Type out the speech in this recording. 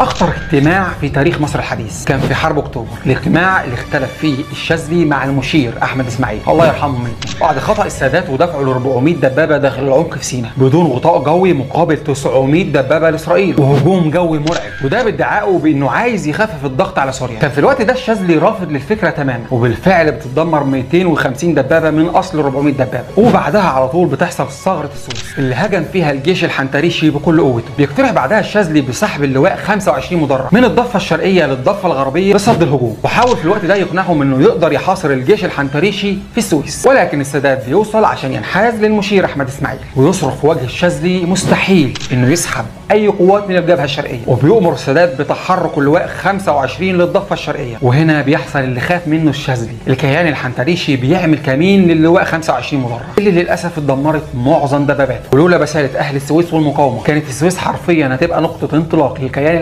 اخطر اجتماع في تاريخ مصر الحديث كان في حرب اكتوبر، الاجتماع اللي اختلف فيه الشاذلي مع المشير احمد اسماعيل الله يرحمهم الاثنين، بعد خطأ السادات ودفعه ل 400 دبابة داخل العمق في سيناء بدون غطاء جوي مقابل 900 دبابة لاسرائيل وهجوم جوي مرعب، وده بادعائه بانه عايز يخفف الضغط على سوريا. كان في الوقت ده الشاذلي رافض للفكرة تماما، وبالفعل بتتدمر 250 دبابة من اصل 400 دبابة، وبعدها على طول بتحصل ثغره السويس اللي هجم فيها الجيش الحنتريشي بكل قوته. بيقترح بعدها الشاذلي بسحب اللواء 25 مدرع من الضفة الشرقية للضفه الغربية لصد الهجوم، وحاول في الوقت ده يقنعهم انه يقدر يحاصر الجيش الحنتريشي في السويس، ولكن السادات بيوصل عشان ينحاز للمشير احمد اسماعيل ويصرخ في وجه الشاذلي مستحيل انه يسحب اي قوات من الجبهة الشرقية، وبيؤمر السادات بتحرك اللواء 25 للضفه الشرقية. وهنا بيحصل اللي خاف منه الشاذلي، الكيان الحنتريشي بيعمل كمين للواء 25 مدرع اللي للاسف اتدمرت معظم دباباته، ولولا بساله اهل السويس والمقاومة كانت السويس حرفيا هتبقى نقطة انطلاق للكيان